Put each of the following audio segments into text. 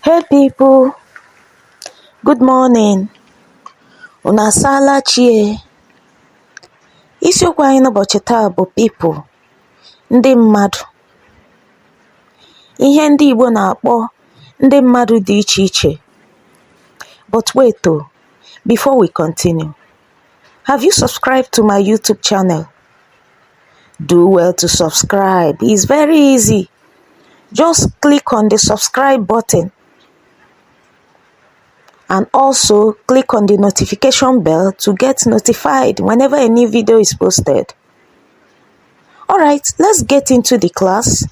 Hey people, good morning. Unu asaala chi e? Isiokwu anyị n'ụbọchị taa bụ people, ndị mmadụ. Ihe ndị Igbo na-akpọ ndị mmadụ dị iche iche. But wait oh, before we continue, have you subscribed to my YouTube channel? Do well to subscribe. It's very easy. Just click on the subscribe button and also click on the notification bell to get notified whenever a new video is posted. Alright, let's get into the class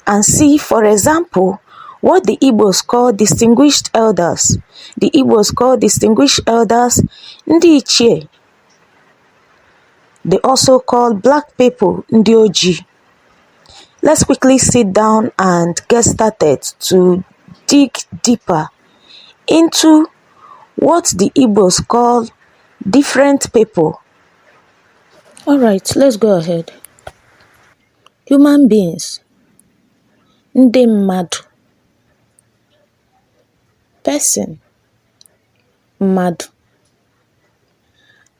and see, for example, what the Igbos call distinguished elders. The Igbos call distinguished elders Ndị Ichie. They also call black people Ndị Ojii. Let's quickly sit down and get started to dig deeper into what the Igbos call different people. Alright, let's go ahead. Human beings, ndị mmadụ, person, mmadụ,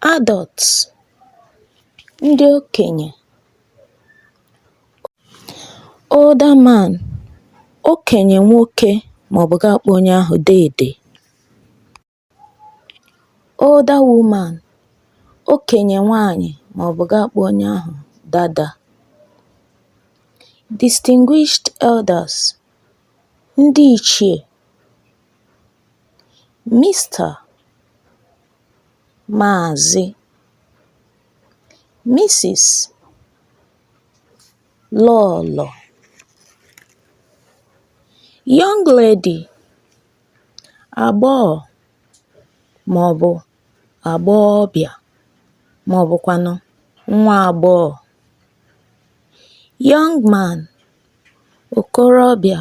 adults, ndị okenye, older man, okenye nwoke maọbụ gị akpọ onye ahụ deede, older woman, okenye nwaanyị maọbụ gị akpọ onye ahụ dada, distinguished elders, ndị ichie, Mr, Maazị, Mrs, Lọọlọ, young lady, agbọghọ maọbụ agbọghọbịa maọbụkwanụ nwa agbọghọ, young man, okorobịa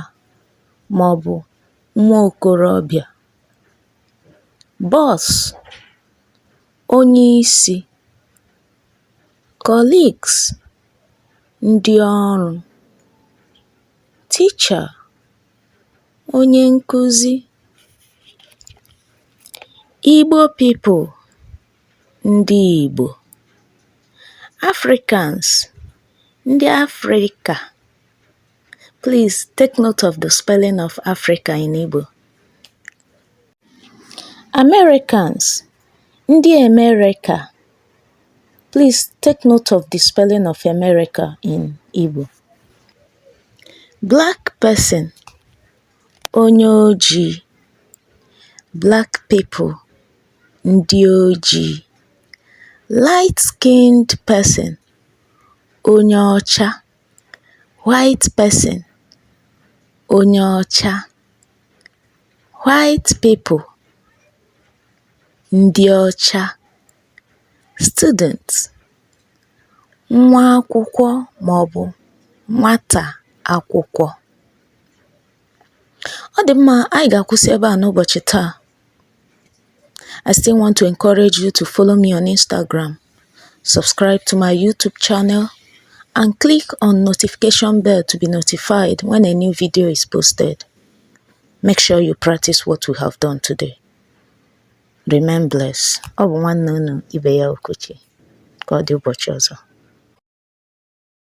maọbụ nwa okorobịa, boss, onyeisi, colleagues, ndị ọrụ, teacher, onye nkuzi, Igbo people, ndị Igbo, Africans, ndị Afrịka. Please take note of the spelling of Africa in Igbo. Americans, ndị Amerịka. Please take note of the spelling of America in Igbo. Black person, onye ojii. Black people, ndị ojii. Light-skinned person, onye ọcha. White person, onye ọcha. White people, ndị ọcha. Student, nwa akwụkwọ maọbụ nwata akwụkwọ. Ọ dị mma, anyị ga-akwụsị ebe a n'ụbọchị taa. I still want to encourage you to follow me on Instagram, subscribe to my YouTube channel, and click on notification bell to be notified when a new video is posted. Make sure you practice what we have done today. Remain blessed. Ọ bụ nwanne unu Ibe ya Okochi. Ka ọ dị ụbọchị ọzọ.